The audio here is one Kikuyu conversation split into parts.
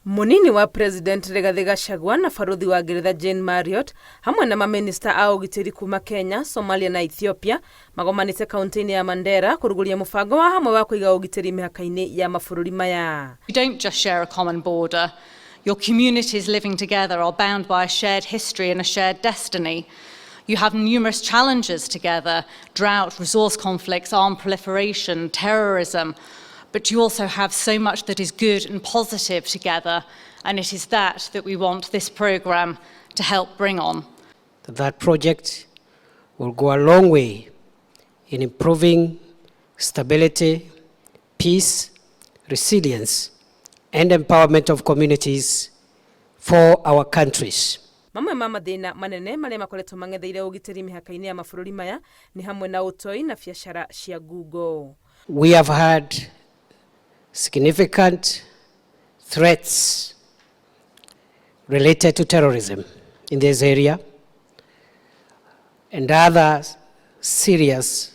Mũnini wa President Rigathĩ Gachagua na Barũthi wa Ngeretha Jane Marriott hamwe na mamĩnĩsta a ũgitĩri kuma Kenya, Somalia na Ethiopia magomanĩte kaunti-inĩ ya Mandera kũrugũria mũbango wa hamwe wa kũiga ũgitĩri mĩhaka-inĩ ya mabũrũri maya. You don't just share a common border. Your communities living together are bound by a shared history and a shared destiny. You have numerous challenges together: drought, resource conflicts, armed proliferation, terrorism. But you also have so much that is good and positive together, and it is that that we want this programme to help bring on. That project will go a long way in improving stability, peace, resilience, and empowerment of communities for our countries. Mamwe ma mathĩna manene marĩa makoretwo mang'etheire ũgitĩri mĩhaka-inĩ ya mabũrũri maya nĩ hamwe na ũtoi na biacara cia ngungo. We have had significant threats related to terrorism in this area and other serious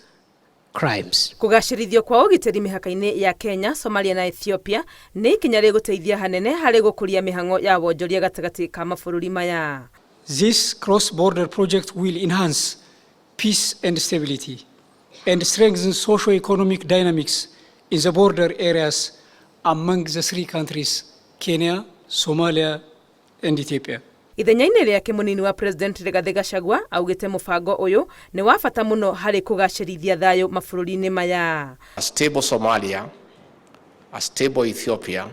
crimes. Kũgacĩrithio kwa ũgitĩri mĩhaka-inĩ ya Kenya, Somalia na Ethiopia nĩ ikinya rĩgũteithia hanene harĩ gũkũria mĩhang'o ya wonjoria gatagatĩ ka mabũrũri maya. This cross-border project will enhance peace and stability and strengthen socio-economic dynamics in the border areas among the three countries, Kenya, Somalia, and Ethiopia. Ithenya-inĩ rĩake, mũnini wa President Rigathĩ Gachagua augĩte mũbango ũyũ nĩ wa bata mũno harĩ kũgacĩrithia thayũ mabũrũri-inĩ maya. A stable Somalia, a stable Ethiopia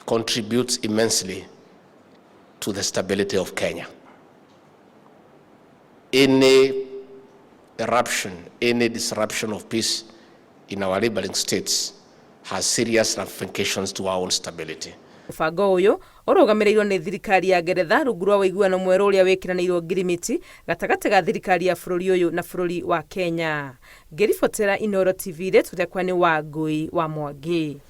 contributes immensely to the stability of Kenya. Any eruption, any disruption of peace in our neighboring states has serious ramifications to our own stability. Mũbango ũyũ ũrũgamĩrĩirwo nĩ thirikari ya Ngeretha rungu rwa ũiguano mwerũ ũrĩa wĩkĩranĩirwo ngirimiti gatagatĩ ga thirikari ya bũrũri ũyũ na bũrũri wa Kenya. Ngĩribotera Inooro TV, rĩtwa rĩakwa nĩ Wangũi wa Mwangi.